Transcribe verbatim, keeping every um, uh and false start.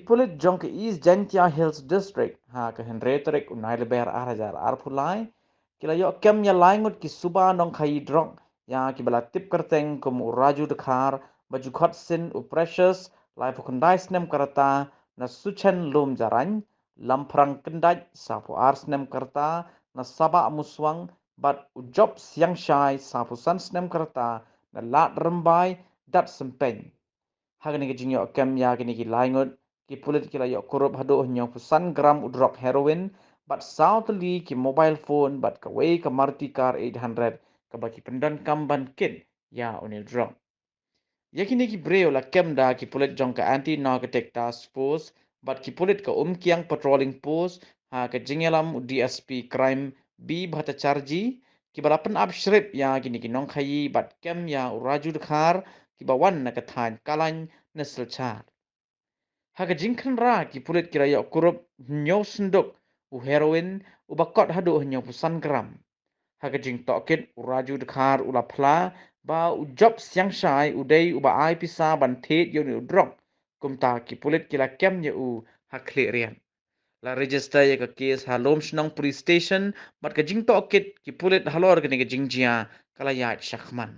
Pulit jong ka East Jaintia Hills District ha ka hynriew tarik u Nailaber ar hajar arphew lai ki la ïoh kem ïa lai ngut ki suba nongkhaïi drok ïa kiba la tip kyrteng kum u Raju Dkhar, ba ju khot sin u Precious, laiphew khyndai snem ka rta, na Suchen Lumjarain, Lamphrang Kyndait, sawphew ar snem ka rta, na Sabah Muswang, bad u Job Siangshai, sawphew san snem ka rta, na Lad Rymbai, Datsympein. Ha kane ka jingïoh kem ïa kine ki lai ngut, ki pulit ki la ïoh kurup haduh hynñiewphew san gram u drok heroin, bad saw tylli ki mobile phone, bad kawei ka Maruti car eight hundred, kaba ki pyndonkam ban kit ïa une u drok. Ïa kine ki briew la kem da ki pulit jong ka Anti Narcotic Task Force bad ki pulit ka Umkiang Patrolling Post ha ka jingïalam u D S P Crime B Bhattacharjee, kiba la pynap shrip ïa kine ki nongkhaïi bad kem ïa u Raju Dkhar, kiba wan na ka thaiñ Kalain, na Silchar. Ha ka jingkhynra, ki pulit ki la ïoh kurup hynñiew synduk u heroin, uba kot haduh hynñiewphew san gram. Ha ka jingtohkit, u Raju Dkhar u la phla ba u Job Siangshai u dei uba ai pisa ban thied ïa une u drok. Kumta ki pulit ki la kem ïa u ha khlieh riat. La register ïa ka case ha Lumshnong Police Station, bad ka jingtohkit ki pulit halor kane ka jingjia ka la ïaid shakhmat.